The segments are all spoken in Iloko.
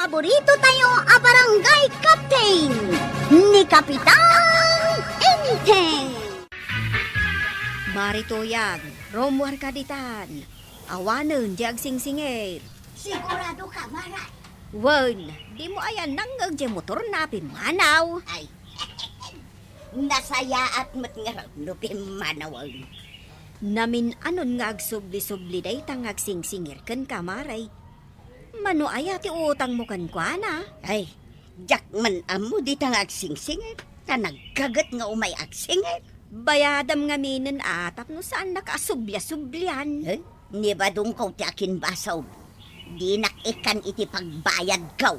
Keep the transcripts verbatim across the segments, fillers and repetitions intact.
Paborito tayo a barangay captain, ni Kapitan Enteng. Mari Tuyang, rummuar ka ditan. Awanen diay agsingsingir. Sigurado ka, Mare? Wen, dimo aya nangngeg diay motorna a pimmanaw? Ay, nasayaat met ngarud no pimmanawen. Namin-anon nga agsubli-subli dayta nga agsingsingir kenka, Mare. Mano aya ti utangmo kenkuana? Ay, diak man ammo dita nga agsingsingir, ta naggaget nga umay agsingir. Bayadam ngaminen a tapno saannak a sublia-sublian. Eh, ni badongko ti akinbasol. Dinak ikkan iti pagbayadko.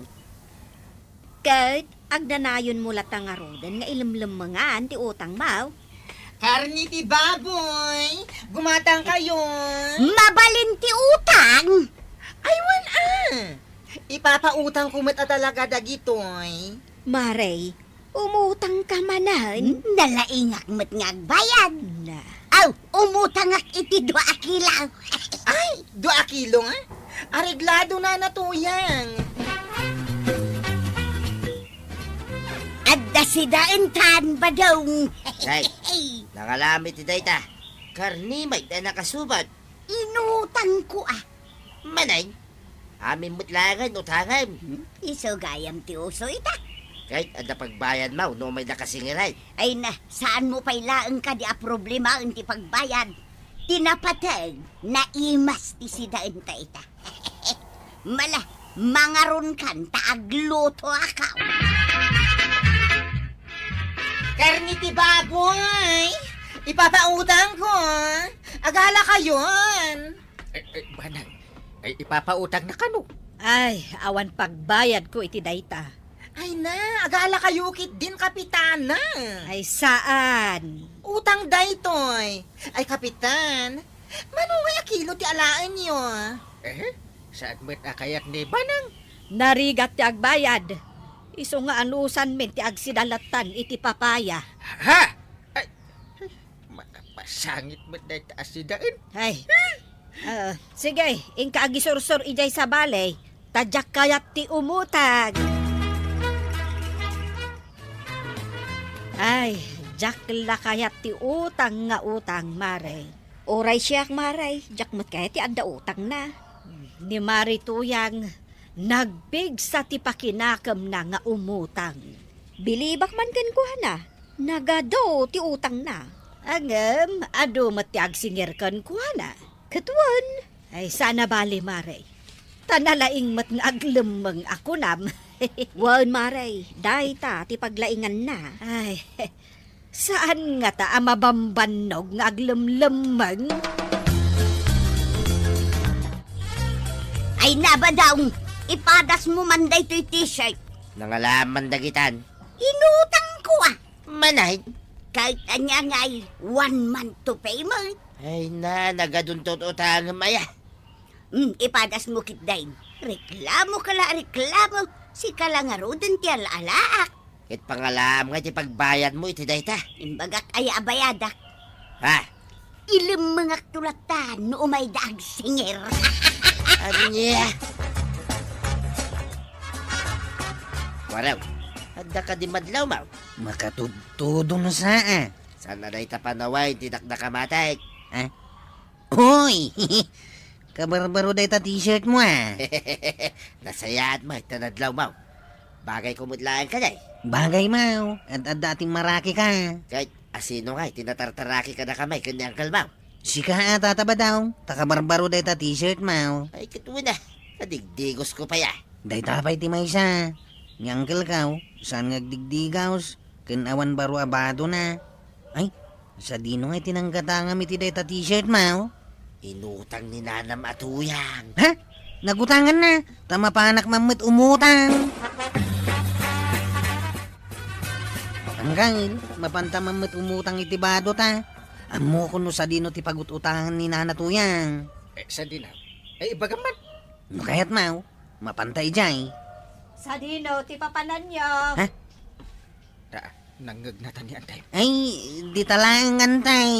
Ket agnanayonmo latta ngaruden nga ilemlemmengan ti utangmo? Karne ti baboy, gumatangkayo. Mabalin ti utang? Ay, wen a. Ipapautangko met a talaga dagitoy. Mare, umutangka manen? Hmm, nalaingak met nga agbayad. Na. Aw, umutangak iti dua a kilo. Ay, dua a kilo nga? Areglado na, Nana Tuyang. Adda sidaentan, Badong. Nay, nangalam iti dayta. Karne met a nakasubat. Inutangko a. Manen? Amin met laengen utangem. Hmm? Isu gayam ti uso ita. Ket adda pagbayadmo no umay daka singiray. Ay na, saanmo pay laeng kadi a problemaen ti pagbayad? Ti napateg, naimas ti sidaenta ita. Mala, mangaronkan ta aglutoak. Karne ti baboy, ipapautangko. Agalakayon. Ay, ay, manang, ay, ipapautangna kano? Ay, awan pagbayadko iti dayta. Ay na, agalakayo ketdin, Kapitana. Ay, saan? Utang daytoy. Ay, Kapitan, mano nga akilo ti alaenyo? Eh, saan met a kayat ni Banang? Narigat ti agbayad. Isu nga anusanmin ti agsidalatan iti papaya. Ha? Ay, ay, makapasangit met dayta a sidaen. Ay. Ah, sige, inka agisursor idiay sabali, ta diak kayat ti umutang. Ay, diak la kayat ti utang nga utang, Mare. Uray siak, Mare, diak met kayat ti adda utangna. Ni Mare Tuyang, nagpigsa ti pakinakemna nga umutang. Bilibak man kenkuana, nagadu ti utangna. Ngem, adu met ti agsingir kenkuana. Ket wen. Ay, saan a bali, Mare. Ta nalaing met nga aglemmeng a kunam. Wen, Mare, dayta ti paglainganna. Ay, saan ngata a mabambannog nga aglemlemmeng? Ay, na, Badong, ipadasmo man daytoy t-shirt. Nangalaman dagitan. Inutangko a. Manay? Kahit ania ngay, one month to payment. Ay na, nagadun to utangem aya. Hmm, ipadasmo ketdin. Reklamo ka la, reklamo. Sika la ngaruden ti ala-alaak. Ket pangalam nga iti pagbayadmo iti dayta. Imbagak aya a bayadak. Ha? Ilemmengakto latta no umayda agsingir. Ania? Waraw, adda kadi madlawmaw? Makatudtudon sa, ah. Saan a dayta panawen ti dakdakamatek? Ah? Hoy! Kabarbaro dayta t-shirt mo, ah. Nasayaat mo, ita nadlaw mo. Bagay ko met laeng ka, day. Bagay mo. Ad-adda ating maraki ka. Kay, asino nga, iti natartaraki ka na kamay, ken ni Uncle mo? Sika, ah, Tata Badong. Ta kabarbaro dayta t-shirt mo. Ay, katuwi na. Kadigdigos ko pa ya. Dayta pay ti maysa. Ni Uncle ko, saan nga agdigdigaws? Ken awan baro a bado na. Ay, sadino nga iti nanggatangam iti dayta t-shirt mo? Inutang ni nanam a tuyang. Ha? Nagutangan na, ta mapanak man met umutang. Anggail, mapanta man met umutang iti bado ta. Ammokon no sadino ti pagut-utangan ni nana tuyang. Eh, sadino? Eh, ibagam man. No kayat mo, mapanta idiay. Sadino ti papananyo? Ha? Ta, nangngeg nata ni Antay. Ay, dita laeng, Antay.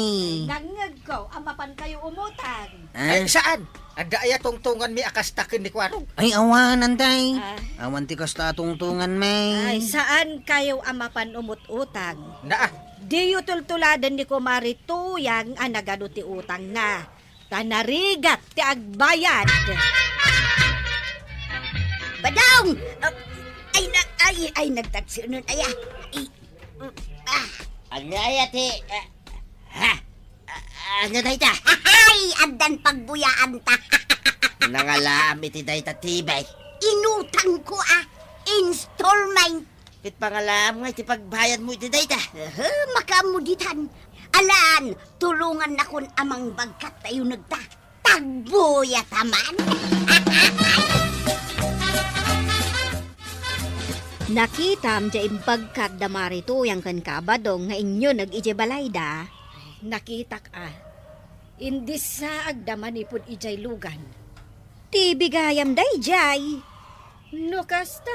Nangngegko a mapankayo umutang. Ah? Ay, saan? Adda aya tungtunganmi a kasta ken ni Kuarog? Ay, awan, Anday. Ah. Awan ti kasta a tungtunganmi. Ay, saan kayo a mapan umut-utang? Naa. Diyo tultuladen ni Kumare Tuyang a nagadu ti utangna. Ta narigat ti agbayad. Badong! Ah, ay, na, ay, ay, nagtagsunon, aya. Ay, mm, ah. Ania aya ti, ah, ha? Ah, ania dayta? Ay, addan pagbuyaanta. Nangalaam iti dayta T V. Inutangko, ah. Installment. Ket pangalaam nga iti pagbayadmo iti dayta. Aha, makaammo ditan. Alan, tulongannakon a mangbagkat ta unegta. Tagbuyat a man. Nakitam diay imbagkat da Mare Tuyang ken Kabadong nga inyuneg idiay balayda. Nakitak a. Indissaagda manipud idiay lugan. T V gayam daydiay. No kasta,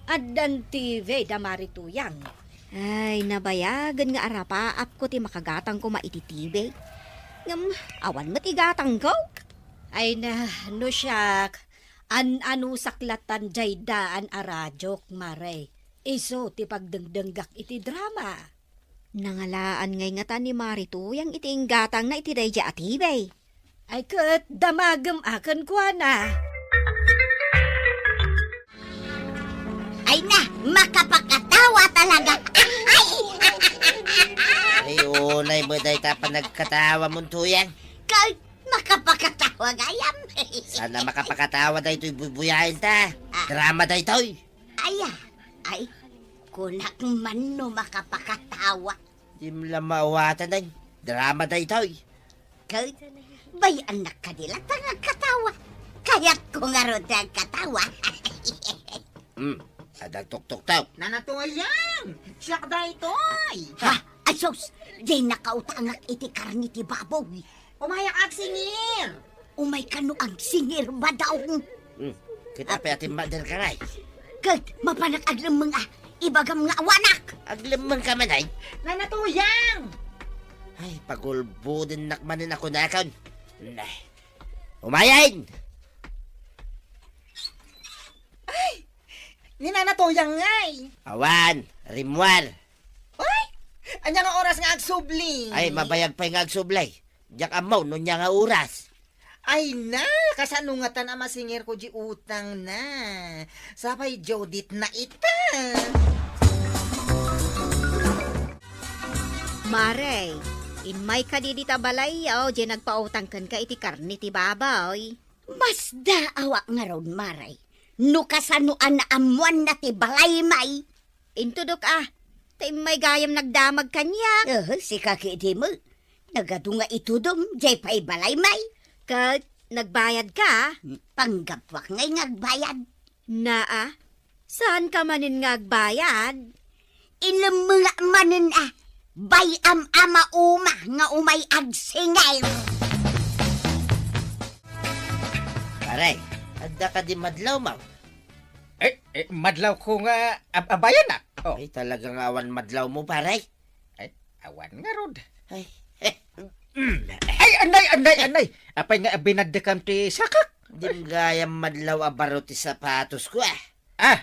addan T V da Mare Tuyang. Ay, nabayagen nga arapaapko ti makagatang koma iti T V. Ngem, awan met igatangko. Ay na, no siak, an-anusak latan diay daan a radiok, Mare. Isu ti pagdengdenggak iti drama. Nangalaan ngay ngata ni Mare Tuyang iti inggatangna iti daydiay a T V. Ay ket damagem a kenkuana. Ay na, makapakatawa talaga. Ay, unay met dayta panagkatawamon, Tuyang. Kay makapakatawa gayam. Saan a makapakatawa daytoy buybuyaenta. Ah. Drama daytoy. Aya, ay, kunak man no makapakatawa. Dim la maawatan, ay. Drama daytoy. Ket, bay-annak kadi latta nga agkatawa. Kayatko ngarud ti agkatawa. Hmm, adda agtuktuktok. Nana Tuyang, siak daytoy. Ha? Ay sus, diay nakautangak iti karne ti baboy. Umayak agsingir. Umay kano agsingir, Badong. Hmm. Ket apay a timmakderka ngay? Ket mapanak aglemmeng a, ibagam nga awanak. Aglemmengka man, ay? Nana Tuyang! Ay, pagulbodennak manen a kunakon. Nah. Umayen! Ay! Ni Nana Tuyang ngay! Awan, rimmuar. Ay! Ania nga oras nga agsubli? Ay, mabayag pay nga agsubli. Diak ammo no ania nga oras. Ay na, kasano ngatan a masingirko di utangna? Sapay Judith na ita. Mare, immay kadi dita balayyo, di nagpautang kenka iti karne ti baboy. Masdaawak ngarud, Mare. No kasano a naammoanna ti balay, may. Intudok a, ta immay gayam nagdamag kaniak. Eh, sika ketdi met. Nagadu nga itudom, diay pay balay, may. Ket nagbayadka? Panggapuak ngay nga agbayad. Naa, saanka manen nga agbayad? Inemmengak manen a, bay-am a mauma nga umay agsingir. Pare, adda kadi madlawmo? Eh, eh, madlawko nga ab-, abayanak. Oh. Ay, talaga nga awan madlawmo, pare. Ay, awan ngarud. Ay. Ay, anay, anay, anay. Apay nga binaddekam ti sakak? Dim gayam madlaw a baro ti sapatosko, ah. Ah,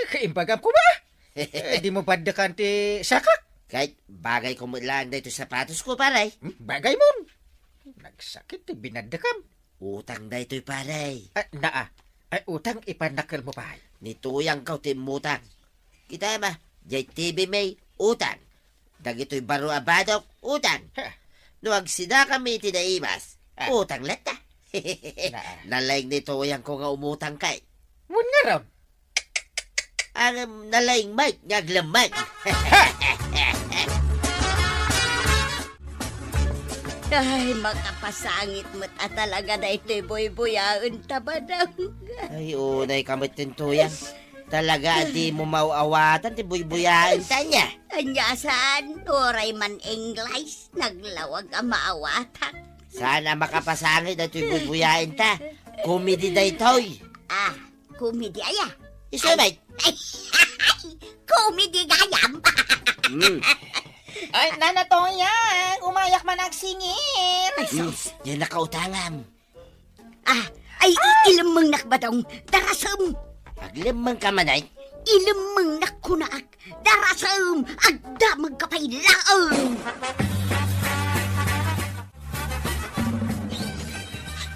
kaimbagam koma. Eh, dimo baddekan ti sakak? Kay, bagayko met laeng daytoy sapatosko, pare. Hmm, bagaymon. Nagsakit ti binaddekam. Utang daytoy, pare. Ah, naa. Ay, utang ipannakkelmo pay. Ni Tuyangko ti immutang. Kitam a, diay T V may utang. Dagitoy baro a badok, utang. Ha. No agsidakami iti naimas, ah, utang latta. Naa. Nalaing ni Tuyangko nga umutang kay. Wen ngarud. Ang nalaing met nga aglemmeng. Ay, makapasangit met a talaga daytoy buybuyaenta, Badong. Ay, unay ka met, Tuyang. Talaga a dimo maaw-awatan ti buybuyaenta, ania? Ania saan? Uray man English, naglawag a maawatak. Saan a makapasangit daytoy buybuyaenta? Comedy daytoy. Ah, comedy aya? Isu, ay, mate. Ay, comedy gayam. Hmm. Ay, Nana Tuyang, umayak man agsingir. Ay, sus. Hmm, diay nakautangam. Ah, ay, i-, ilemmengnak, Badong. Darasem. Aglemmeng ka man, ay? Ilemmengnak, kunak. Darasem. Agdamag ka pay laeng.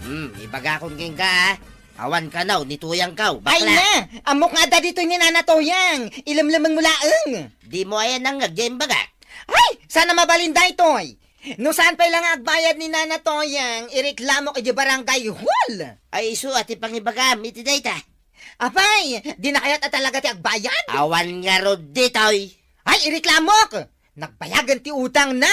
Hmm, ibagakon kenka, ah. Awan kano ni Tuyangko, bakla. Ay na! Ammok nga adda ditoy ni Nana Tuyang. Ilemlemeng mo laeng. Dimo aya nangngeg diay imbagak? Ay! Saan a mabalin daytoy? No saan pay la nga agbayad ni Nana Toyang, ireklamok idiay barangay hall. Ay, isu a ti pangibagam iti dayta. Apay, dina kayat a talaga ti agbayad? Awan ngarud ditoy. Ay, ireklamok! Nagbayagen ti utangna!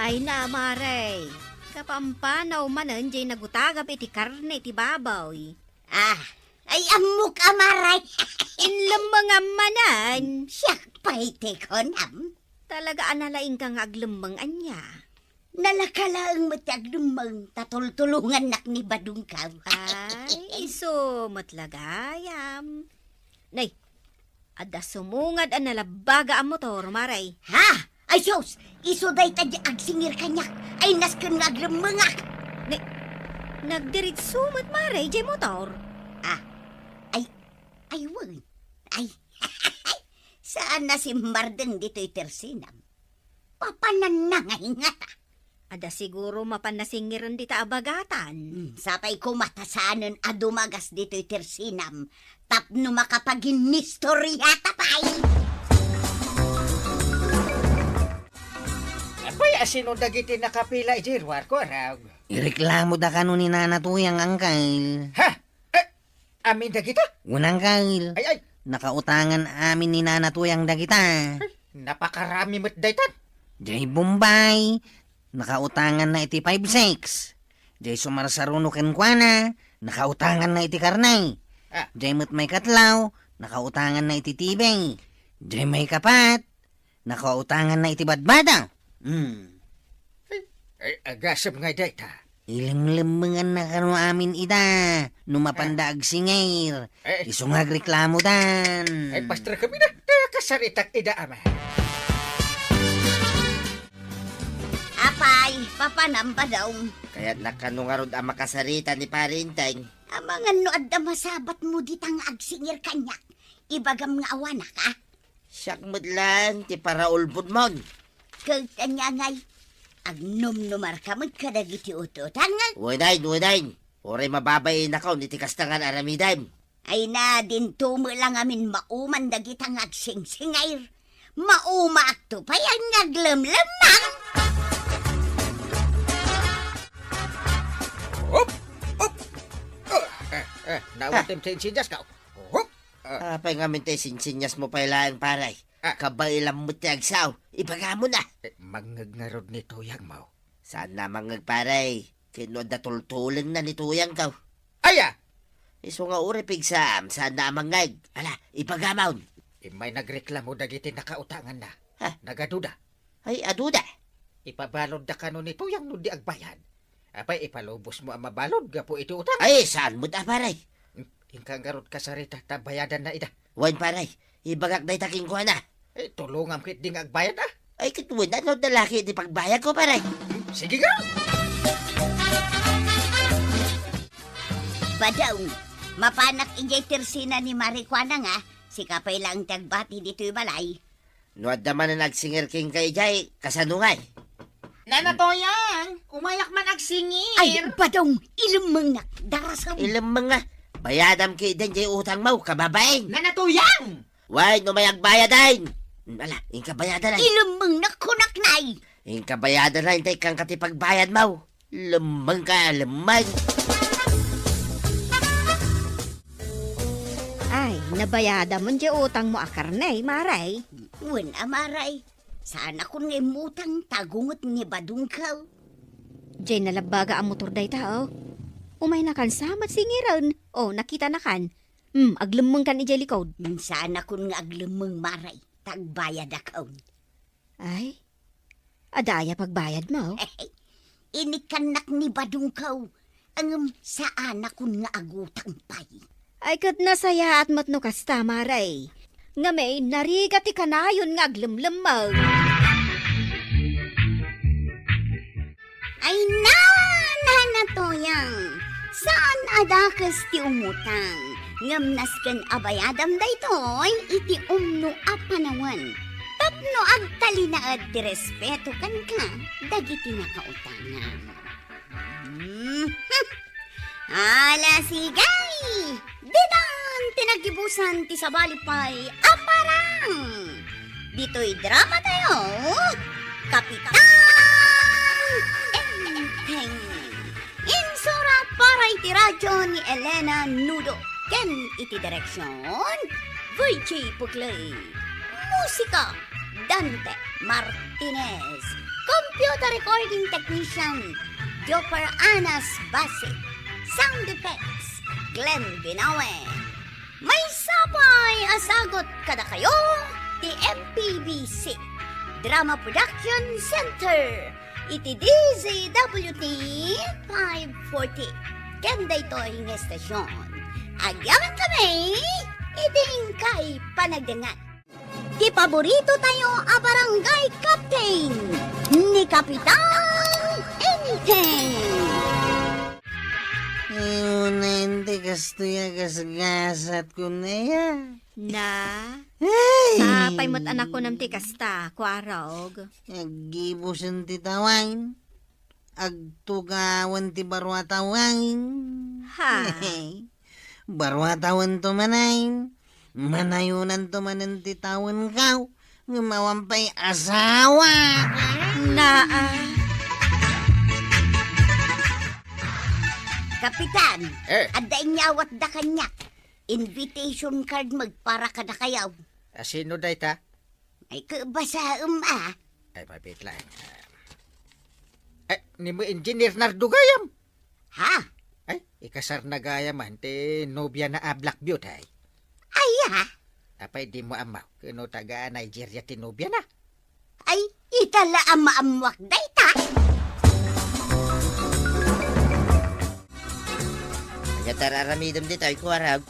Ay na, Mare. Kapampanaw manen diay nagutagam iti karne ti baboy. Ah, ay, ammok a, Mare. Inlemmengam manen. Siak pay ti kunam. Talaga a nalaingka nga aglemmeng ania? Nalaka laeng met ti aglemmeng ta tultulongannak ni Badongko. Ay, isu met la gayam. Nay, adda sumungad a nalabbaga a motor, Mare. Ha? Ay, sus! Isu dayta diay agsingir kaniak. Ay, nasken nga aglemmengak. Ne, nagdiritsu met, Mare, diay motor. Ah, ay, ay, wen. Ay, saan a simmardeng ditoy tersinam. Papananna nga ingata. Adda siguro mapan nasingiren dita a bagatan. Hmm, sapay koma ta saanen a dumagas ditoy tersinam tapno makapaginnistoriata pay. Apay, asino dagiti nakapila idiay ruarko, Arag? Ireklamoda kano ni Nana Tuyang, Angkel. Ha? Eh, amin dagita? Wen, Angkel. Ay, ay. Nakautangan amin ni Nana Tuyang dagita. Ay, napakarami met daytan. Diay Bombay, nakautanganna iti five six. Diay sumarsaruno kenkuana, nakautanganna iti karne. Ah. Diay met maikatlo, nakautanganna iti T V. Diay maikapat, nakautanganna iti badbada. Hmm. Ay, ay, agasem nga dayta. Ilemlemmenganna kano amin ida no mapanda agsingir. Eh. Isu nga agreklamodan. Ay, pastor kami na. Kaya kasaritak ida, ama. Apay, papanam, Badong. Kayatnak kano ngarud a makasarita ni Pare Enteng. Amangan no adda masabatmo dita nga agsingir kaniak. Ibagam nga awanak, a? Siak met laeng ti paraulbodmon. Ket ania ngay, agnumnumarka met kadagiti ututang? Wen, wen. Uray mababainakon iti kasta nga aramidem. Ay na, dinto met la ngamin mauman dagita nga agsingsingir. Maumaakto pay nga aglemlemmang. Hop! Hop! Ah, ah, ah, nawatem ti insinyas ka. Hop! Ah. Apay ngamin ti sinsinyasmo pay laeng, pare? Ah. Kabaelam met ti agsao. Ibagamo na. Eh, mangngeg ngarud ni Tuyangmo. Saan na mangngeg, pare? Ket no adda tultulengna ni Tuyangko. Aya! Isu nga uray pigsaam, saan na a mangngeg. Ala, ibagamon. Immay nagreklamo dagiti nakautanganna. Ha? Nagaduda. Ay, aduda. Ipabaludda kano ni Tuyang no di agbayad. Apay, ipalubosmo a mabalud gapu iti utang? Ay, saan met a, pare? Hmm, inka ngarud kasarita ta bayadanna ida. Wen, pare, ibagak dayta kenkuana. Eh, tulongam ketdi nga agbayad, a. Ay, ket wen, ano da la ket ti pagbayadko, pare? Hmm, sige nga. Badong, mapanak idiay tersina ni Mare kuana nga, sika pay laeng ti agbati ditoy balay. No adda manen agsingir kenka idiay, kasano ngay? Nana Toyang, umayak man agsingir. Ay, Badong, ilemmengnak, darasem. Ilemmeng nga. Bayadam ketdin diay utangmo, kababain. Nana Toyang! Wen, umay agbayad, ay. Ala, inka bayadan, ay. Ilemmengnak, kunak, nay. Inka bayadan, ay, tay, kanka ti pagbayadmo. Lemmeng ka, lemmeng. Ay, nabayadamon diay utangmo a karne, Mare. Wen a, Mare. Saanakon nga immutang ta agunget ni Badongko. Diay nalabbaga a motor dayta, o. Umaynakan sa met singiren. O, nakitanakan. Hmm, aglemmengkan idiay likod. Hmm, saanakon nga aglemmeng, Mare, ta agbayadakon. Ay, adda aya pagbayadmo? Inikkannak ni Badongko, ngem saanakon nga agutang pay. Ay, ket nasayaat met no kasta, Mare. Ngem, narigat ti kanayon nga aglemlemmeng. Ay na, Nana Toyang! Saan a dakes ti umutang, ngem nasken a bayadam daytoy iti umno a panawen tapno agtalinaed ti respeto kenka dagiti nakautangam. Mhm. Ala, sige! Ditan ti naggibusan ti sabali pay a parang! Ditoy drama tayo, Kapitan Enteng. Insurat para iti radyo ni Elena Nudo ken iti direksyon, V J Puglay. Musika, Dante Martinez. Computer recording technician, Jopper Anas Basi. Sound effects, Glenn Binawe. Maysa pay a sagut kadakayo ti M P B C Drama Production Center iti D Z W T five forty. Ken daytoy nga estasyon, agyamankami iti inkay panagdengngeg. Ti paborito tayo a barangay captain, ni Kapitan Enteng. Ay, unayen ti kastoy a gasgasat ko, Nea. Na? Ay! Sapay met a nakunam ti kasta, Kuarog. Aggibusen ti tawain. Agtugawen ti baro a tawain. Ha? Baro a tawen to manen. Manayonanto manen ti tawenko, ngem awan pay asawa. Naa. Kapitan, Eh. Adda inyawatda kaniak. Invitation card met para kadakayo. A, sino dayta? Ay, kabasaem, a. Ay, mabit lang. Ay, ni mo Engineer Nardo gayam. Ha? Ay, ikasarna gayam man ti nobiana a Black Beauty. Ay, ha? Apay, dimo ammo, ken no taga Nigeria ti nobiana? Ay, ita la a maammoak dayta. Ania ti ar-aramidem ditoy, Kuarog?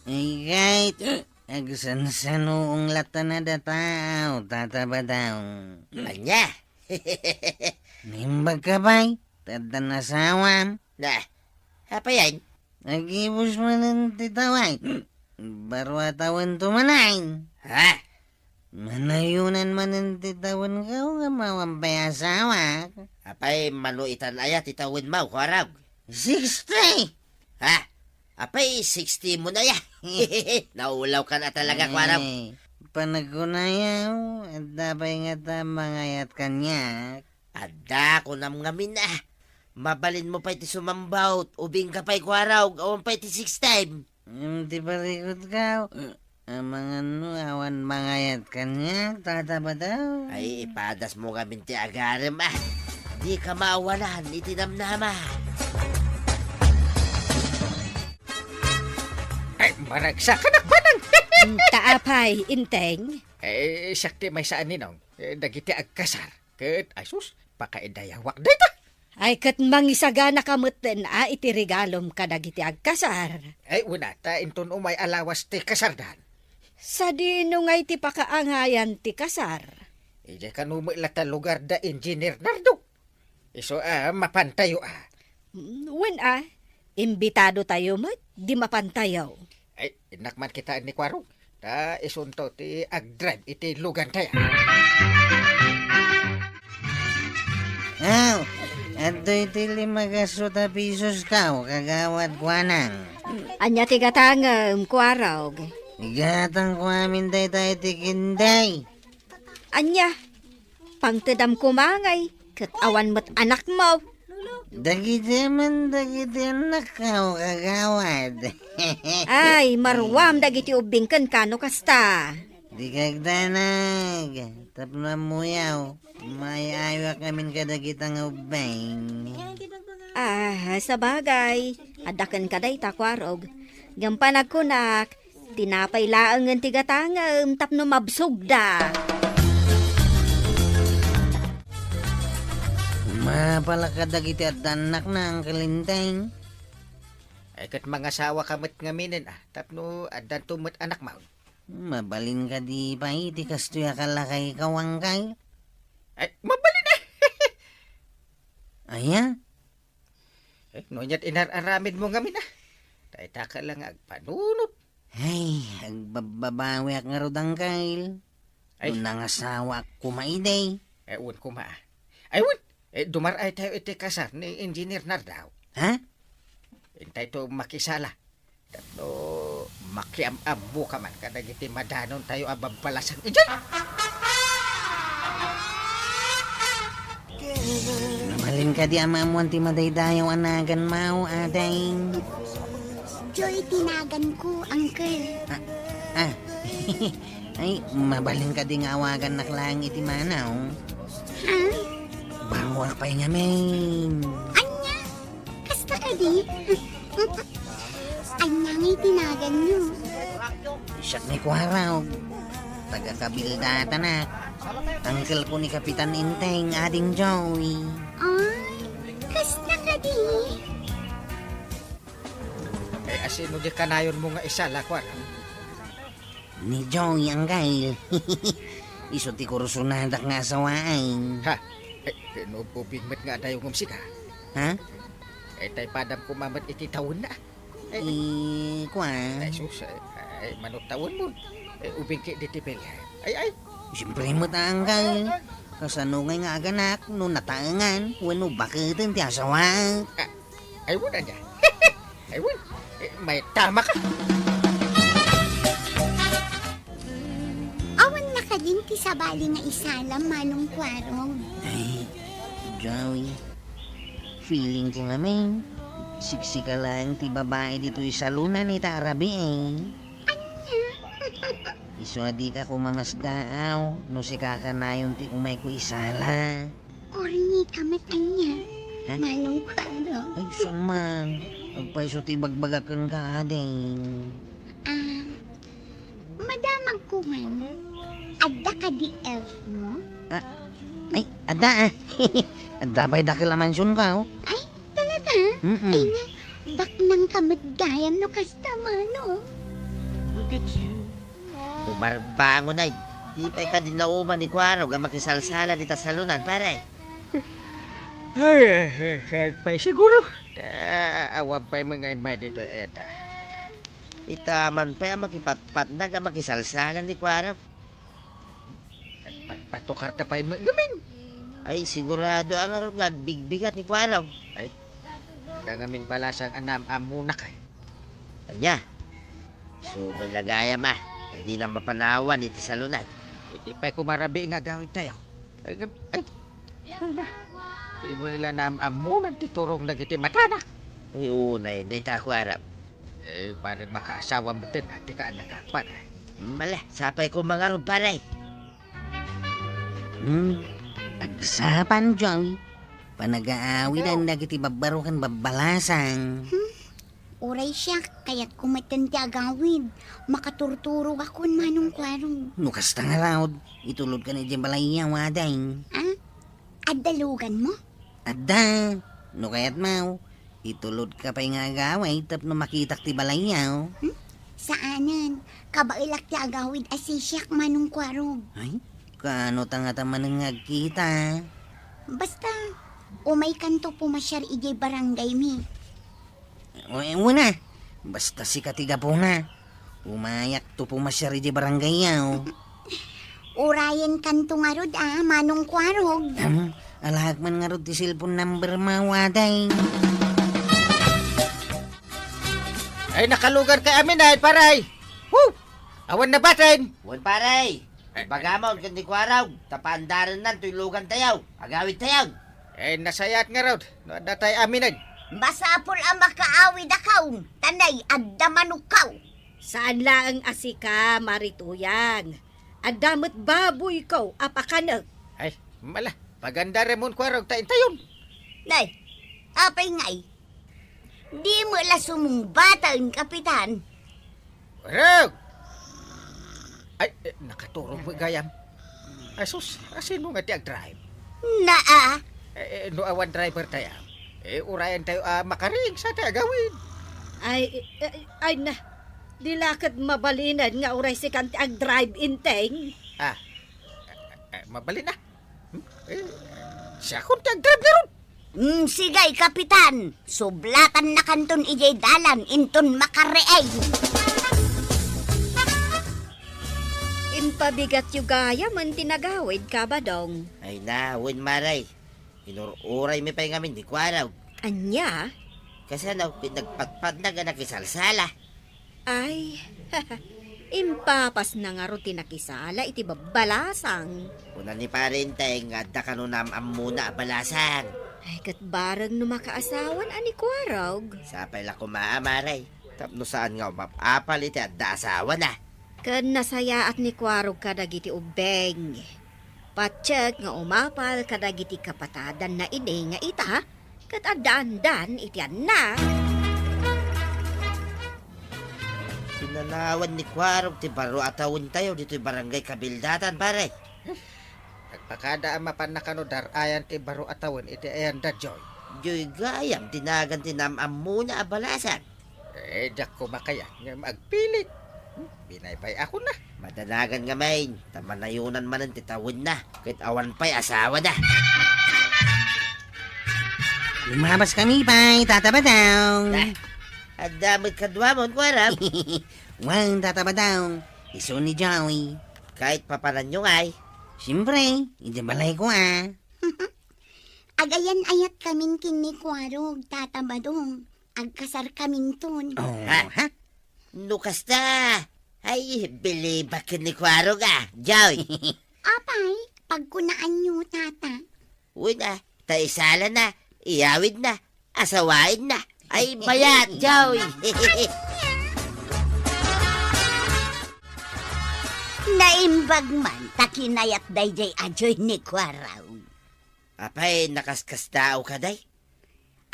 Ay, guys, agsansanoong latta a tao, Tata Badong. Ania? Naimbagka pay, ta addan asawam. Na, apayen? Agibus manen ti tawen. Baro a tawento manen. Ha? Manayonan manen ti tawenko ngem awan pay asawak. Apay, mano itan aya ti tawenmo, Kuarog? Sixty! Ha? Apay, sixty mo na ya? Naulawkan a talaga, Kuarog. Ay, panagkunayo, adda pay ngata mangayat kaniak. Adda, kunam ngamin a. Mabalinmo pay ti sumambawt, ubingka pay, Kuarog, awan pay ti sixty. Ngem ti parikutko, amangan no awan mangayat kaniak, Tata Badong. Ay, ipadasmo ngamin ti agarem a. Dika maawanan iti namnama. Ay, maragsakanak, Manang! Ita apay, Enteng? Eh, siak ti maysa a ninong, eh, dagiti agkasar. Ket, ay sus, pakaidayawak dayta. Ay, ket mangisaganaka metten a iti regalom kadagiti agkasar. Ay, wen a, ta inton umay a lawas ti kasardan. Sadino ngay ti pakaangayan ti kasar? Idiay kano met latta lugar da Engineer Nardo. Isu a mapantayo a. Mm, wen a, imbitadotayo met, di mapantayo. Ay, innak man kitaen ni Kuarog. Ta isunto ti agdrive iti lugantayo. Aw, adtoy ti lima ka sut a pisosko, kagawad, kuanang. Ania ti gatangem, Kuarog? Igatangko amin dayta iti kinday. Ania? Pangtedam koma ngay, ket awan met anakmo. Dagiti man dagiti annakko, kagawad. Ay, maruam dagiti ubbing ken kano kasta. Dika agdanag, tapno ammoyo, maayayoak amin kadagita nga ubbing. Ah, sabagay, adda kenka dayta, Kuarog. Ngem panagkunak, tinapay laengen ti gatangem tapno mabsogda. Mapalaka dagiti adda annakna, Uncle Enteng. Ay, ket mangasawaka met ngaminen a, tapno addanto met anakmo. Mabalin kadi pay ti kastoy a kalakayko, Uncle? Ay, mabalin a. Aya? Eh, no inyat inar-aramidmo ngamin, a. Dayta ka la nga agpanunot. Ay, agbabbabawiak ngarud, Angkel. Ay. No nangasawaak koma idi. Eh, wen koma, a. Ay, wen. Eh, dumar-ay tayo iti kasar ni Engineer Nardao. Ha? Intay to makisala. Tapno makiam-ammo ka man kadagiti madanontayo a babbalasang idiay. Mabalin kadi a maammoan ti madaydayaw a naganmo, Ading? Joy ti naganko, Uncle. Ah, ah. Ay, mabalin kadi nga awagannak laeng iti manaw? Ha? Baruak pay ngamin. Ania? Kasta kadi? Ania ngay ti naganyo? Siak ni Kuarog. Taga-Kabildatanak. Angkelko ni Kapitan Enteng, Ading Joey. Ay, kasta kadi? Eh, asino di kanayonmo nga isala, Kuarog? Ni Joey, Angkel. Isu ti kursunadak nga asawaen. Ha? Eh, no ubing met nga adayongom sika? Ha? Eh, tay padam koma met iti tawenna. Eh, eh, kuan. Ay, sus, eh, ay, mano tawenmo? Eh, ubing ket diti pilian. Ay, ay. Siyempre met, Angkel. Kasano ngay nga aganak no nataengan wenno baketen ti asawaek? Ah, Ay, wen, ania? Ay, wen. Eh, maitama ka. Awan nakadin ti sabali nga isalam, Manong Kuarog. Ay, Joey. Feeling ko ngamin, siksika laeng ti babai ditoy salonan ita a rabii, eh. Ania? Isu a dika kumangasdaaw, no sika kanayon ti umayko isala. Kornita met ania, Ha? Manong Kuarog. Ay, saan man? Agpayso ti ibagbagak kenka, ading. Ah, madamagko man. Adda kadi elf mo? Ah, ay, adda, ah. Adda pay dakkel a mansion ka, oh. Ay, talaga? Mm-mm. Ay, na, baknang ka met gayam no kasta, Manong. Look at you. Umarbangon ay, di pay kadi nauman ni Kuarog a makisalsala dita salonan, pare. Ay, ay, ay, ay, pay siguro. Ah, awan pay mangay may dito, eta. Ita man pay a makipatpatnag a makisalsala ni Kuarog. Patpatukar ta pay met ngamin. Ay, sigurado a ngarud nga agbigbigat ni Kuarog. Ay, da ngamin balasang a naam-ammona kay. Ania? Subay la gayam a, di lang mapanawan iti salonan. Iti pay koma rabii nga agawid tayo. Ay, ay, ay, na. Di mo nila naam-ammonan ti turong dagiti matana. Ay, unay, dayta ako arap. Eh, pare, makaasawa met, ati ka, anak, pare. Mala, sapay ko mangarod, pare. Hmm, agsapa, Joey. Panagaawidan dagiti babbaroken babbalasang. Hmm? Uray siak, kayatko metten ti agawid. Makaturturogakon, Manong Kuarog. No kasta ngarud, itulodkan idiay balayyo, ading. Ah? Adda luganmo? Adda. No kayatmo, itulodka pay nga agawid tapno makitak ti balayyo. Hmm? Saanen. Kabaelak ti agawid a sisiak, Manong Kuarog. Ay, kaano ta ngata manen nga agkita? Basta, umaykanto pumasiar idiay barangaymi. O, eh, wen a. Basta sika ti gapuna. Umayakto pumasiar idiay barangayyo. Urayenkanto ngarud a, Manong Kuarog. Hmm, alaek man ngarud ti cellphone numbermo, ading. Ay, nakalugarkay amin ay, pare. Woo! Awan nabatin. Wen, pare. Ibagamon ken ni Kuarog, ta paandarennan toy lugantayo, agawidtayo. Eh, nasayaat ngarud, no adda tay aminen. Masapul a makaawidakon, ta nay adda manokko. Saan laeng a sika, Marituyang. Adda met baboyko a pakanek. Ay, mala, pagandaremon, Kuarog, ta intayon. Nay, apay ngay? Dimo la sumungbaten, Kapitan. Rog! Ay, eh, nakaturog met gayam. Ay, sus, asino nga ti agdrive? Naa. Eh, eh, no awan driver tayo, eh, urayen tayo a makariing sa ti agawid. Ay, eh, eh, ay na. Di la ket mabalinen nga uray sikan ti agdrive, Enteng. Ah, eh, eh, mabalin na. Hmm? Eh, siakon ti agdrive ngarud. Mm, sige, Kapitan. Sublatannakanton idiay dalan inton makariing. Impabigatyo gayamen ti nagawidka, Badong. Ay na, wen, Mare. Inur-uraymi pay ngamin ni Kuarog. Ania? Kasano, ket nagpatpatnag a nakisalsala. Ay, impapasna ngarud ti nakisala iti babbalasang. Kuna ni Pare Enteng nga adda kano naam-ammona a balasang. Ay, ket bareng no makaasawan a ni Kuarog. Sapay la koma a, Mare, tapno saan nga umap-apal iti adda asawana. Ken nasayaat ni Kuarog kadagiti ubbing. Patiek nga umapal kadagiti kapatadanna idi nga ita, ket addaandan iti anna. Pinanawan ni Kuarog ti baro a tawentayo ditoy Barangay Kabildatan, pare. Nagpakada a mapanna kano dar-ayan ti baro a tawen iti ayanda, Joy. Joy gayam ti nagan ti naam-ammona a balasang. Eh, diak koma kayat ngem agpilit. Hmm, binaybay-akon na. Madanagan ngamin, ta manayonan manen ti tawenna, ket awan pay asawana. Lumabaskami pay, Tata Badong. Ah, adda met kaduamon, Kuarog. Wen, Tata Badong, isu ni Joey. Ket papananyo ngay? Siempre, iti balayko a. Agayan-ayatkamin ken ni Kuarog, Tata Badong. Agkasarkaminton. Oh, ha? Ha? No kasta, ay, bilibak ken ni Kuarog a, Joy. Apay, pagkunaanyo, Tata. Wen a, ta isalana, iyawidna, asawaenna. Ay, mayat, Joy. Naimbag man ta kinayat daydiay a Joy ni Kuarog. Apay, nakaskasdaaw kadi?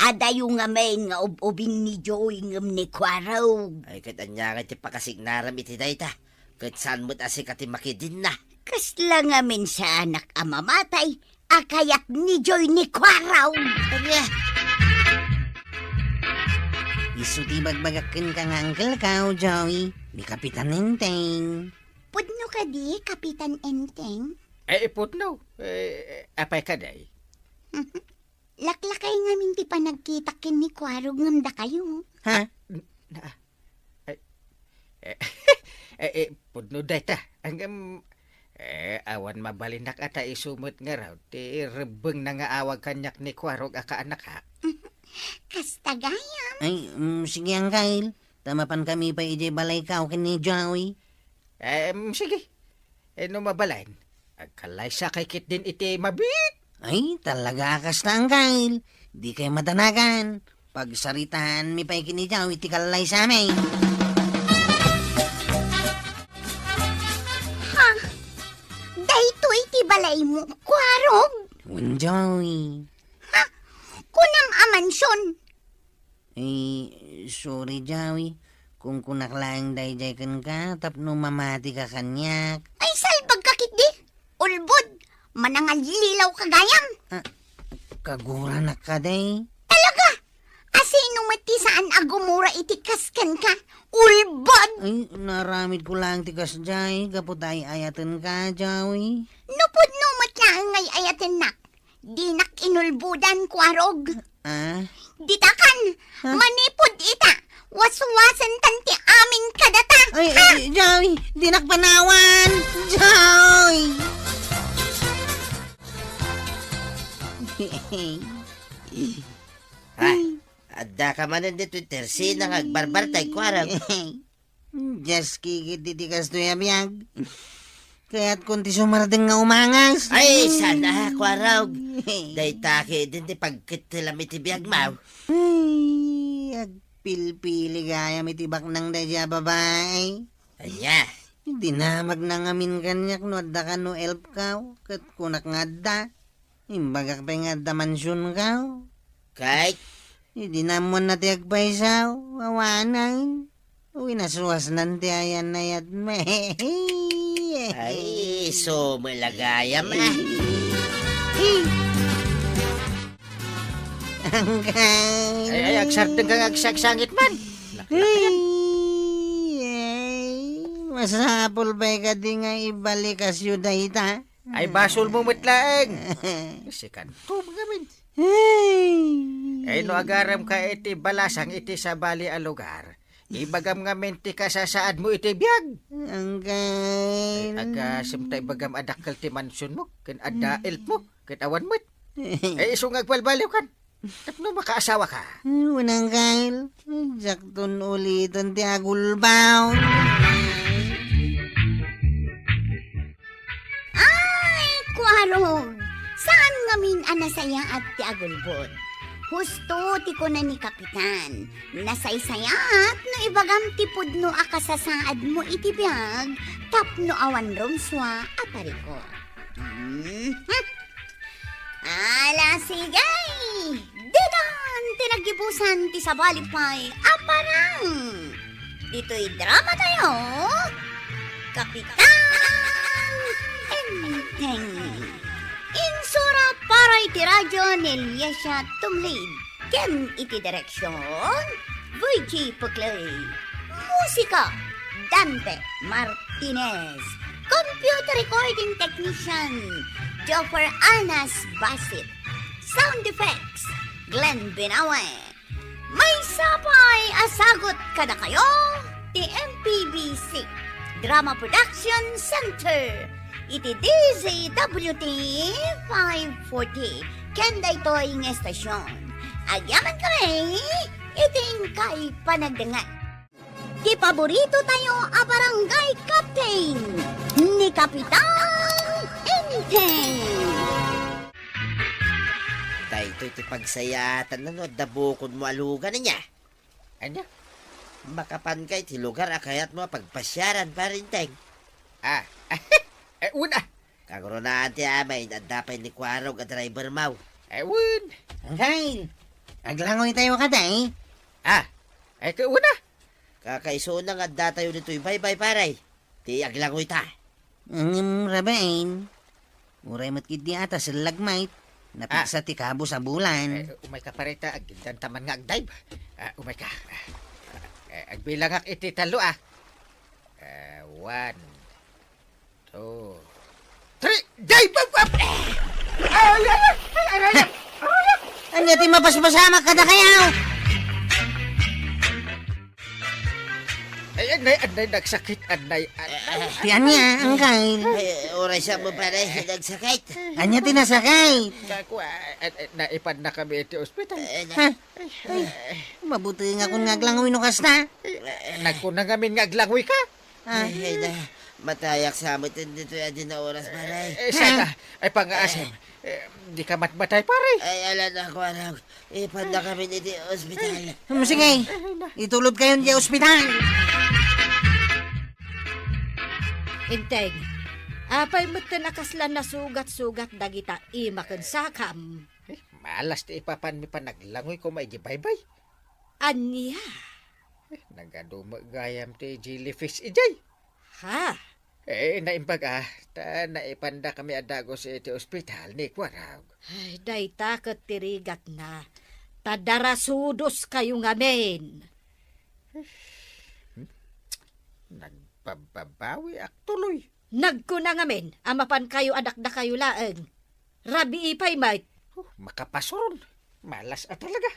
Adayo ngamin nga ub-ubing ni Joy ngem ni Kuarog. Ay, ket ania ngay ti pakasignarem iti dayta? Ket saan met a sika ti makidinna? Kasla ngamin saanak a mamatay a kayat ni Joy ni Kuarog. Ania? Isu ti ibagbagak kenka nga angkelko, Joey, ni Kapitan Enteng. Pudno kadi, Kapitan Enteng? Eh, pudno. Eh, apay kadi? Laklakay ngamin ti panagkitak ken ni Kuarog ngem dakayo. Ha? N-, na, ay, eh, eh, eh, pudno dayta. Ngem, eh, awan mabalinak a ta isu met ngarud ti rebbengna nga awag kaniak ni Kuarog a kaanak, ha? Kasta gayam. Ay, mm, sige, Angkel. Ta mapankami pay idiay balayko ken ni Joey. Em, sige. Eh, no mabalin, agkallaysakay ketdin iti mabiit. Ay, talaga a kasta, Angkel. Dikay madanagan. Pagsaritaanmi pay ken ni Joey ti kallaysami. Ha? Daytoy ti balaymo, Kuarog? Wen, Joey. Ha? Kunam a mansion? Eh, sorry, Joey. Kunkunak laeng daydiay kenka tapno mamatika kaniak. Ay, salbagka ketdi! Ulbod! Manangallilaw ka gayam! Ah, kaguranak kadi? Talaga! Asino met ti saan a gumura iti kas kenka? Ulbod! Ay, naaramidko laeng ti kasdiay gapu ta ay-ayatenka, Joey. No pudno met laeng nga ay-ayatennak, dinak inulbodan, Kuarog. Ah? Ditakan, ha? Manipud ita, waswasentan ti amin kadata. Ay, ha? Ay, Joy, dinak panawan! Joy! Ay, adda ka manen ditoy tersina nga agbarbartay, Kuarog. Diak kikit iti kastoy a biag. Kayatkon ti sumardeng nga umangas. Ay, saan a, Kuarog. Dayta ketdin ti pagkittelam iti biagmo. Ay, agpilpili gayam iti baknang daydiay a babai. Ania? Dinamagna ngamin kaniak no adda kano elpko, ket kunak nga adda. Imbagak pay nga adda mansionko. Kay? Idi naammoanna ti agpayso, awanen. Winaswasnan ti ayan-ayatmi. Ay, isu met la gayam, ah. Angkel. Ay, ay, agsardengka nga agsagsangit man. Laklakayan. Ay, ay, masapul pay kadi nga ibalikasyo dayta? Ay, basolmo met laeng. Sikanto, ngamin. Ay. Ay, no agarem ka iti balasang iti sabali a lugar, ibagam ngamin ti kasasaadmo iti biag. Ay, Angkel. Agasem ta ibagam a dakkel ti mansionmo, ken adda elfmo, ket awan met. Ay, isu nga agbalbaliwkan. Tapno makaasawa ka. Unang kail, diakton ulitan ti agulbaw. Ay, kuarog! Saan ngamin a nasayaat ti agulbod? Husto ti kuna ni Kapitan, nasaysayaat no ibagam ti pudno a kasasaadmo iti biag tapno awan rumsua a parikut. Mhm. Ala, sige! Ditan ti naggibusan ti sabali pay a parang! Ditoy drama tayo, Kapitan Enteng. Insura para iti radyo ni Eliasia Tumlid. Ken iti direksyon, Virgie Puclay. Musika, Dante Martinez. Computer recording technician, Joffer Anas Basit. Sound effects, Glenn Binawe. Maysa pay a sagut kadakayo ti M P B C Drama Production Center iti D Z W T five forty ken daytoy nga estasyon. Agyaman kami iti inkay panagdengngeg. Ti paborito tayo a barangay captain, ni Kapitan Enteng. Daytoy ti pagsayaatan no adda bukodmo a lugan, ania? Ania? Makapanka iti lugar a kayatmo a pagpasiaran, Pare Enteng? Ah, eh, wen a. Kangrunaen ti amin, adda pay ni Kuarog a drivermo. Eh, wen. Angkel, aglangoy tayo kadi. Ah, eh, wen a. Kakaisuna nga adda tayo ditoy baybay, pare. Ti aglangoy ta. Ngem, rabain. Uray met ketdi a ta sellag met. Napigsa ti kabus a bulan. Eh, umay ka, pare, ta agiddan ta man nga agdive. Ah, umay ka. Eh, agbilangak iti tallo, ah. Eh, one, two, three. Dive! Up, up! Ay, ay, ay, aray, aray, aray. Ania ti mapaspasamak kadakayo? Ay, anay, anay, nagsakit, anay, anay. Ti ania, Angkel? Ay, uray sa mo pala, nagsakit. Ania ti nasakit? Kaku-, ah, ah, ah, naipannakami iti ospital. Eh, na- Ha? Ay, ay, mabutengakon nga aglangoy no kasta. Nagkuna ngamin nga aglangoy ka. Ah. Ay, ay, na, matayak sa amin ditoy a di na oras, pare. Eh, saka, ay, pangaasem. Eh, di ka matmatay, pare. Ay, ala na, Kuarog. Ipannakami iti ospital. Hmm, sige. Itulod kayo di ospital. Enteng, apay metten a kasla nasugat-sugat dagita ima ken sakam? Eh, malas ti ipapanmi panaglangoy koma iti baybay. Ania? Eh, nagadu met gayam ti jellyfish idiay. Ha? Eh, naimbag a, ta naipandakami a dagus iti ospital ni Kuarog. Ay, dayta ket ti rigatna. Ta darasudos kayo ngamin. Hmm? Nagbababawiak tuloy. Nagkuna ngamin a mapan kayo a dakdakayo laeng. Rabii pay met. Oh, makapasuron. Malas a talaga.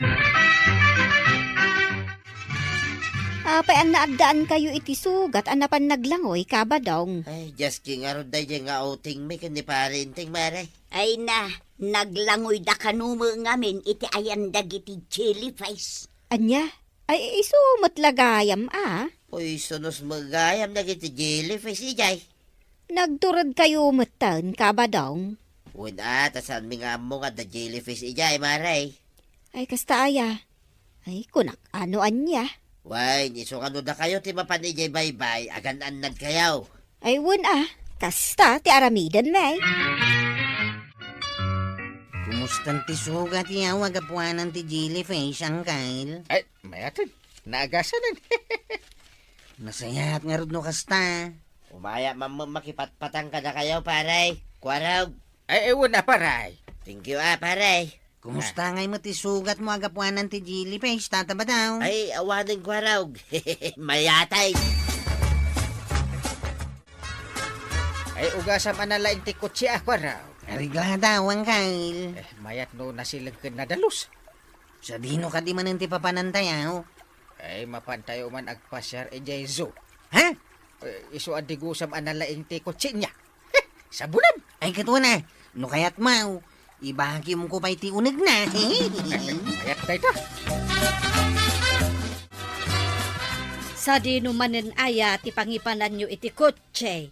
Apay a naaddaan kayo iti sugat a napan naglangoy, Kabadong? Ay, just king arod daydiay nga outing mi ken ni Pare Enteng, mare. Ay na, naglangoy da kano met ngamin iti ayan dagiti jellyfish. Ania? Ay, isu met la gayam a. Poisonous met gayam dagiti jellyfish idiay. Nagtured kayo metten, Kabadong? Wen a, ta saanmi nga ammo nga adda jellyfish idiay, mare. Ay, kasta aya. Ay, kunak, ano ania? Wen, isu nga no dakayo ti mapan idiay baybay, agan-annad kayo. Ay, wen a, kasta ti aramiden, may. Kumustan ti sugat yaw a gapuanan ti jellyfish, Angkel? Ay, mayat. Naagasanen. Nasayaat ngarud no kasta. Umaya man met makipatpatang kadakayo, pare. Kuarog. Ay, ay, wen a, pare. Thank you, a, pare. Kumusta ngay met ti sugatmo a gapuanan ti jellyfish, Tata Badaw? Ay, awanen, Kuarog. Mayatay. Ay, ugasam a nalaing ti kotse a, Kuarog. Areglada, Angkel. Eh, mayat no nasileng ken nadalus. Sadino kadi manen ti papanantayo? Ay, mapantayo man agpasiar idiay zoo. Ha? Eh, isu a digusam a nalaing ti kotse niya. Sabunam! Ay, ket wen a, no kayatmo, ibagimko pay ti unegna. Mayat dayta. Sadino manen aya ti pangipananyo iti kotse?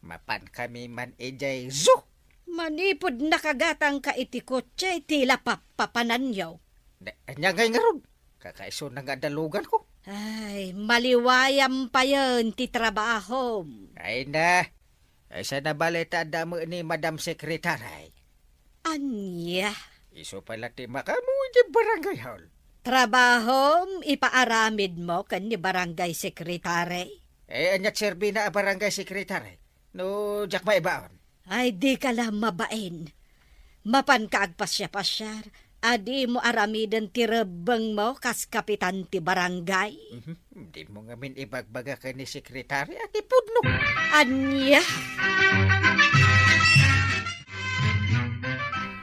Mapankami man idiay zoo. Manipud nakagatangka iti kotse, ti la pappapananyo. Ne-, ania ngay ngarud? Kakaisuna nga adaluganko. Ay, maliwayam payen ti trabahom. Ay na, ay, sana bale ta adda met ni Madam Secretary. Ania? Isu pay la ti makaammo iti barangay hall. Trabahom ipaaramidmo ken ni barangay secretary? Eh, ania ti serbina a barangay secretary? No, diak maibaon. Ay, dika la mabain. Mapanka agpasiapasiar, a dimo aramiden ti rebbengmo kas kapitan ti barangay. Mhm. Dimo ngamin ibagbaga ken ni sekretary a ti pudno. Ania?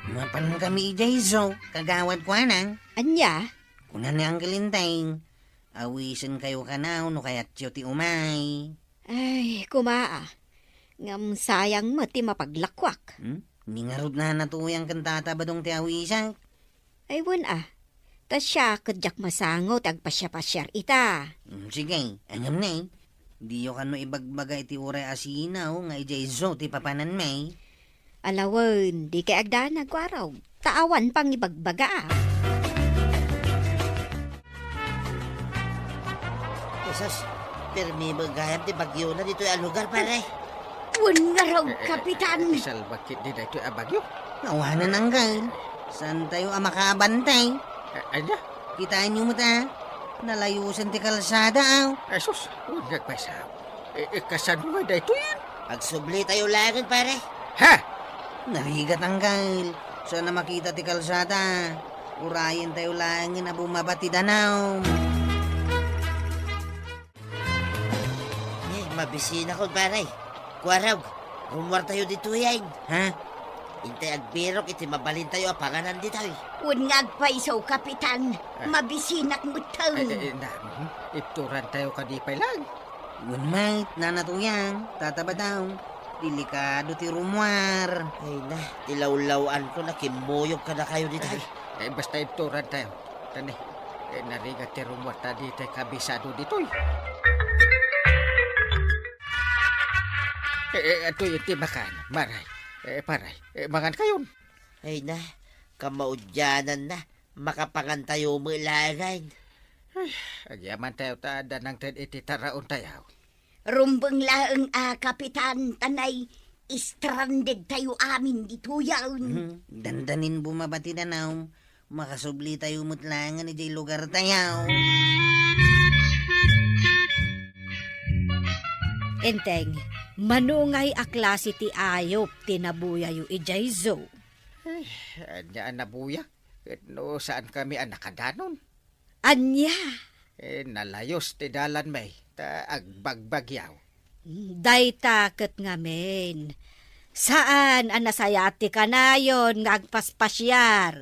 Mapankami idiay zoo, Kagawad Kuanang. Ania? Kuna ni Angkel Enteng, awisenkayo kano no kayatyo ti umay. Ay, kuma a. Ngem sayang met ti mapaglakuak. Hmm? Ni ngarud nanatuyang ken Tata Badong ti awisak. Ay, wen a. Ta siak ket diak masango ti agpasiapasiar ita. Hmm, sige, ngem ne, diyo kano ibagbaga iti uray a sinaw nga idiay zoo ti papananmi. Ala wen, dikay agdanag, Kuarog. Ta awan pangibagbaga. Jesus, permi met gayam ti bagyona ditoy a lugar, pare. Wen ngarud, eh, eh, Kapitan. Eh, salbag ketdi daytoy a bagyo. Awanen, Angkel. Saantayo a makabantay. Eh, ania? Kitaenyo met a, nalayosen ti kalsada, aw. Ay, sus, wen nga agpayso. Eh, eh, kasano nga daytoy? Agsublitayo laengen, pare. Ha? Narigat, Angkel. Saan a makita ti kalsada. Urayentayo laengen a bumaba ti danum. Eh, mabisinakon, pare. Kuarog, rummuartayo ditoyen. Ha? Intay agbirok iti mabalintayo a panganan ditoy. Wen nga agpayso, Kapitan. Ah. Mabisinak metten. Ay, ay, ay, na, mhm. Ibturantayo kadi pay laeng. Wen met, Nana Tuyang, Tata Badong, delikado ti rummuar. Ay na, ti lawlaw-anko, nakimmuyog kadakayo ditoy. Eh, eh, basta ibturantayo. Tani, eh, narigat ti rummuarta ditoy, kabisado ditoy. Eh, eh, adtoy ti makan, Maray. Eh, Paray, eh, mangankayon. Ay na, kamaudiananna, makapangantayo met laengen. Ay, agyamantayo ta adda nangted iti taraontayo. Rumbeng laeng a, Kapitan, ta nai-strandedtayo amin ditoyen. Mhm. Dandanin bumaba ti danum, makasublitayo met laengen idiay lugartayo. Enteng, mano ngay a klase ti ayup ti nabuyayo idiay zoo? Ay, ania a nabuya? Ket no saankami a nakadanon? Ania? Eh, nalayos ti dalanmi, ta agbagbagyo. Dayta ket ngamin, saan a nasayaat ti kanayon nga agpaspasiar.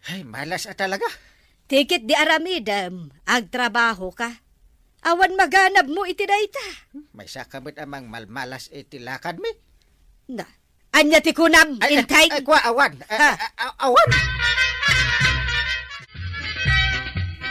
Ay, malas a talaga. Ti ketdi aramidem, agtrabahoka. Awan maganabmo iti dayta. Hmm, maysaka met a mangmalmalas iti lakadmi. Na, ania ti kunam, Ay, ay, Enteng? Ay, kua, awan. Ay, Ha? ay, ay, awan.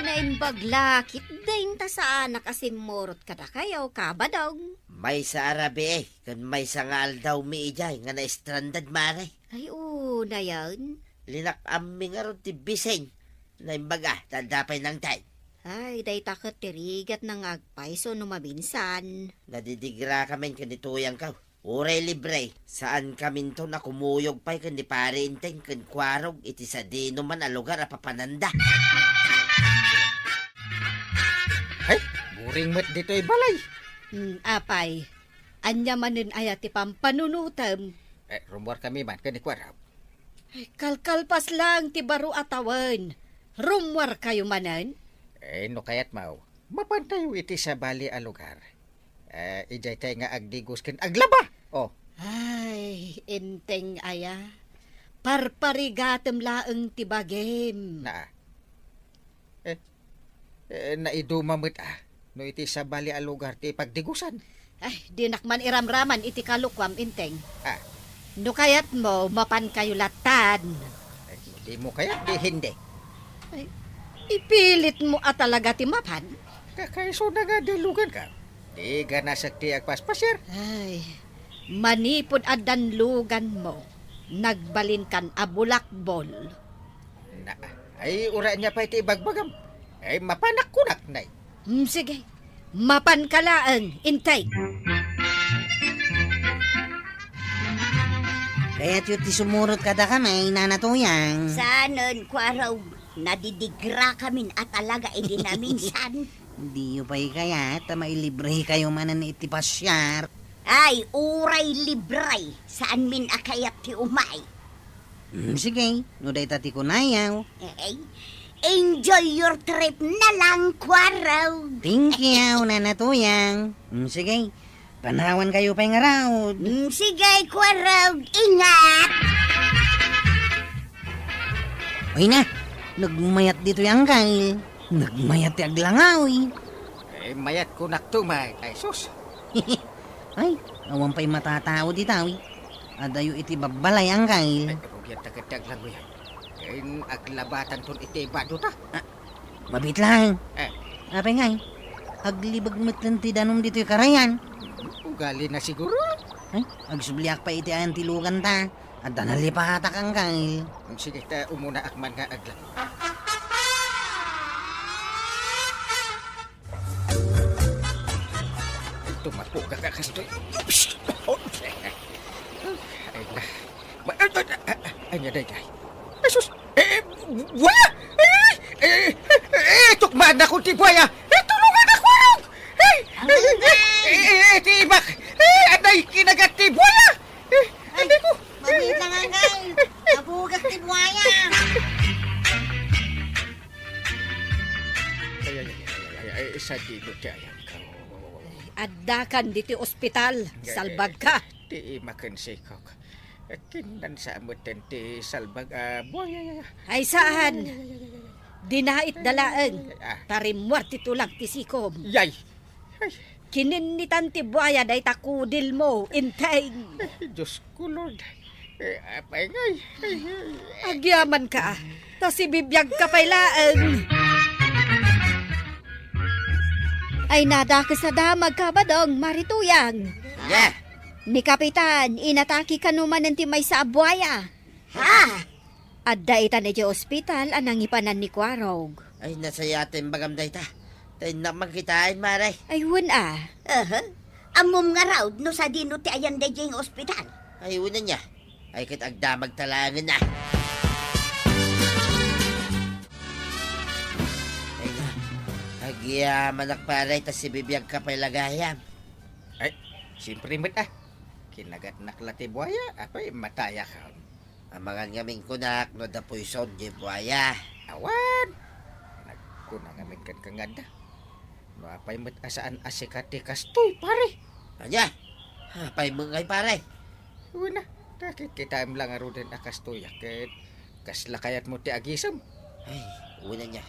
Naimbag la ketdin ta saanak a simmurot kadakayo, Kabadong. Maysa a rabii, ken maysa nga aldawmi idiay nga na-stranded, Mare. Ay, unayen. Linak-ammi ngarud ti biseng. Naimbag a, ta adda pay nangted. Ay, dayta ket ti rigatna nga agpayso no maminsan. Nadidigrakamin ken ni Tuyangko. Uray libre, saankaminton a kumuyog pay ken ni Pare Enteng ken Kuarog iti sadino man a lugar a papananda. Ay, buring met ditoy balay. Hmm, apay, ania manen aya ti pampanunotem? Eh, rummuarkami man ken ni Kuarog. Ay, kalkalpas laeng ti baro a tawen. Rummuarkayo manen? Eh, no kayatmo, mapantayo iti sabali a lugar. Eh, idiay tay nga agdigos ken aglaba. Oh. Ay, Enteng aya. Parparigatem laeng ti bagim. Naa. Eh, eh, naiduma met, ah, no iti sabali a lugar ti pagdigusan. Ay, dinak man iramraman iti kalukuam, Enteng. Ah. No kayatmo, mapankayo lattan. Ay, dimo kayat, di hindi. Ay, ipilitmo a talaga ti mapan? Kakaisuna nga dilugan ka. Di ganasek ti agpaspasiar. Ay, manipud a danluganmo, nagbalinkan a bulakbol. Na, ay, uray ania pay ti ibagbagam. Ay, mapanak kunak, nay. Hmm, sige. Mapanka laeng, Enteng. Kayatyo ti sumurot kadakami, Nana Tuyang? Saanen, Kuarog. Nadidigrakamin a talaga idi naminsan. Diyo pay kayat ta mailibrekayo manen iti pasiar? Ay, uray libre, saanmin a kayat ti umay. Hmm, sige, no dayta ti kunayo. Eh, enjoy your trip na lang, Kuarog. Thank you, Nana Tuyang. Hmm, sige, panawankayo pay ngarud. Hmm, sige, Kuarog, ingat. Uy na, nagmayat ditoy, Angkel. Nagmayat ti aglangaw, eh. Eh, mayat kunak tumay, ay sus. Ay, awan pay matatao dita, eh. Adayo iti babbalay, Angkel. Ay, rugian ta ket ti aglangoyan. Ken aglabatanton iti bado ta. Ah, mabit lang. Eh. Apay ngay, aglibeg met ti danum ditoy karayan. Ugali na siguro. Ay, agsubliak pay iti ayan ti lugan ta. Adda nalipatak, Angkel. Sige, ta umunaak man nga agla-, tumapo ka, ka, kastoy. Ay, na. Ma-, ay, ay, ay, ay, ay, ay, ay. Jesus! Eh, eh, wala! Eh, eh, eh, eh, tukmaan na kong ti buaya! Eh, tulungan ako, Arog! Eh, eh, eh, eh, eh, ti ibak! Eh, anay kinagat ti buaya! Eh, ay, hindi ko. Mabit lang, Angkel. Nabugak ti buaya. Ay, ay, ay, ay, ay, ay, sa dino ti ayam ka. Addakan diti ospital, ay, salbag ka. Ti imaken sikok. Kinansa metten ti salbag a buaya. Ay, saan? Dinait da laeng. Ah. Ta rimmuar ti tulang ti sikom. Yay! Ay. Kininnitan ti buaya dayta kudilmo, Enteng. Ay, Diyos ko, Lord. Eh, apay ngay. Ay, ay, ay. Agyaman ka, ta sibibiag ka pay laeng. Ay, nadakes a damag ka, Badong, Mari Tuyang. Ania? Ni Kapitan, inatake kano manen ti maysa a buaya. Ha? Adda itan idiay ospital a nangipanan ni Kuarog. Ay, nasayaat ti imbagam dayta. Ta innak man kitaen, Mare. Ay, wen a. Aha. Ammom ngarud no sadino ti ayan daydiay nga ospital? Ay, wen ania. Ay, ket agdamag ta laengen a. Ay, na. Agyamanak, pare, ta sibibiag ka pay la gayam. Ay, siempre met a. Kinagatnak la ti buaya, apay, matayak. Amangan ngamin kunak no adda poison diay buaya. Awan. Nagkuna ngamin kenka nga adda. No apay met a saan a sika ti kastoy, pare? Ania? Apay met ngay, pare? Wen a, ta kitkitaem la ngaruden a kastoy a ket kasla kayatmo ti agisem. Ay, wen ania.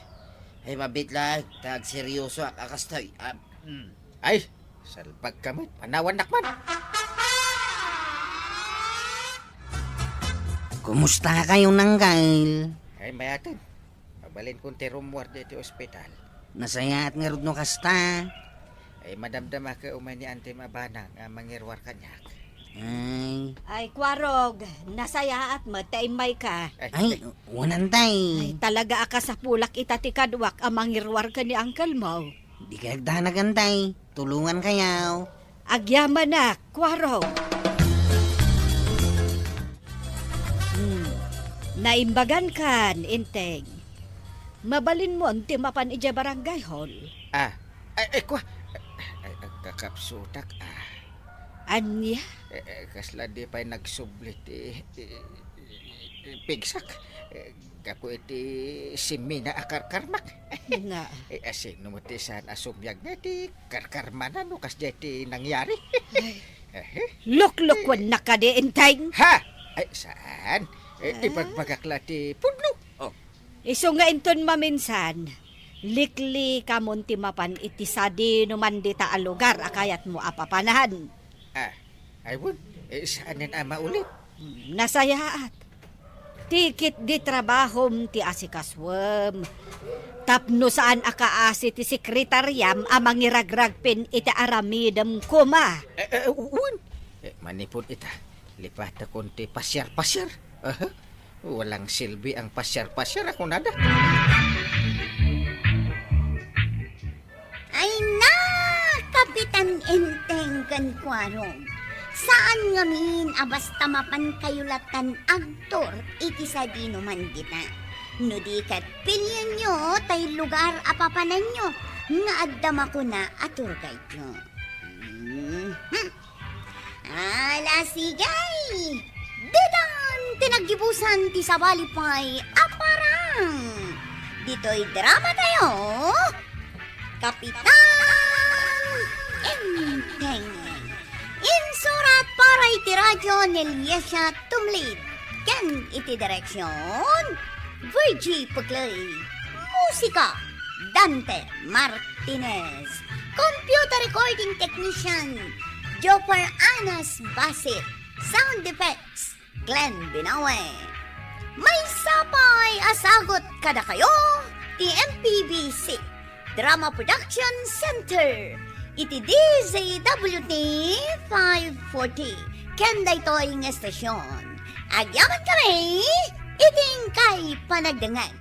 Ay, mabit lang, ta agseryosoak a kastoy. Ah, mm. Ay, salbag ka met, panawannak man. Kumusta kayo, Nanggal? Ay, mayaten. Mabalinkon ti rummuar ditoy ospital. Nasayaat ngarud no kasta. Ay, madamdama ka umay ni Antem a banag a mangiruar kaniak. Ay. Ay, Kuarog, nasayaat met ta immay ka. Ay, ay, ay. Wen, Antay. Ay, talaga a kasapulak ita ti kaduak a mangiruar ken ni uncle mo. Di kay agdanag, Antay. Tulungan kayaw. Agyamanak, Kuarog. Hmm. Naimbagan kan, Enteng. Mabalinmon ti mapan idiay barangay hall. Ah, ay, ay, kua. Ay, agkakapsutak, ah. Ania? Eh, eh, kasla di pay nagsubli ti, eh, eh, pigsak. Eh, gapu iti simmina a karkarmak. Na. Eh, asino met ti saan a sumiag na iti karkarmana no kasdiay ti nangyari? Ay. Eh? Luklukwen na kadi, Enteng? Ha? Ay, saan? Eh, Ah. ibagbagak la ti pudno. Oh. Isu nga inton maminsan, likli kamon ti mapan iti sadino man dita a lugar a kayatmo a papanan. Ah, ay wen, eh, saanen a maulit? Hmm, nasayaat. Tikit di trabahom ti asikasuem. Tapno saan a kaasi ti sekretariam a mangiragragpin iti aramidem koma. Eh, eh, wen. Eh, manipud ita, lipatakon ti pasiar-pasiar. Aha. Walang silbi ang pasiar-pasiar a kunada. Ay na, Kapitan Enteng ken Kuarog. Saan ngamin a basta mapan kayo latan agtur iti sadino man dita. No di ket pilienyo tay lugar a papananyo nga adda makuna a tour guide-yo. Mhm. Ala, sige! Ditan ti naggibusan ti sabali pay a parang! Ditoy drama tayo, Kapitan Enteng. Insurat para iti radyo ni Liesia Tumlid. Ken iti direksyon, Virgie Puglay. Musika, Dante Martinez. Computer recording technician, Jopar Anas Basit. Sound effects, Glenn Binawe. Maysa pay a sagut kadakayo ti M P B C Drama Production Center iti D Z W T five forty ken daytoy nga estasyon. Agyaman kami iti inkay panagdengngeg.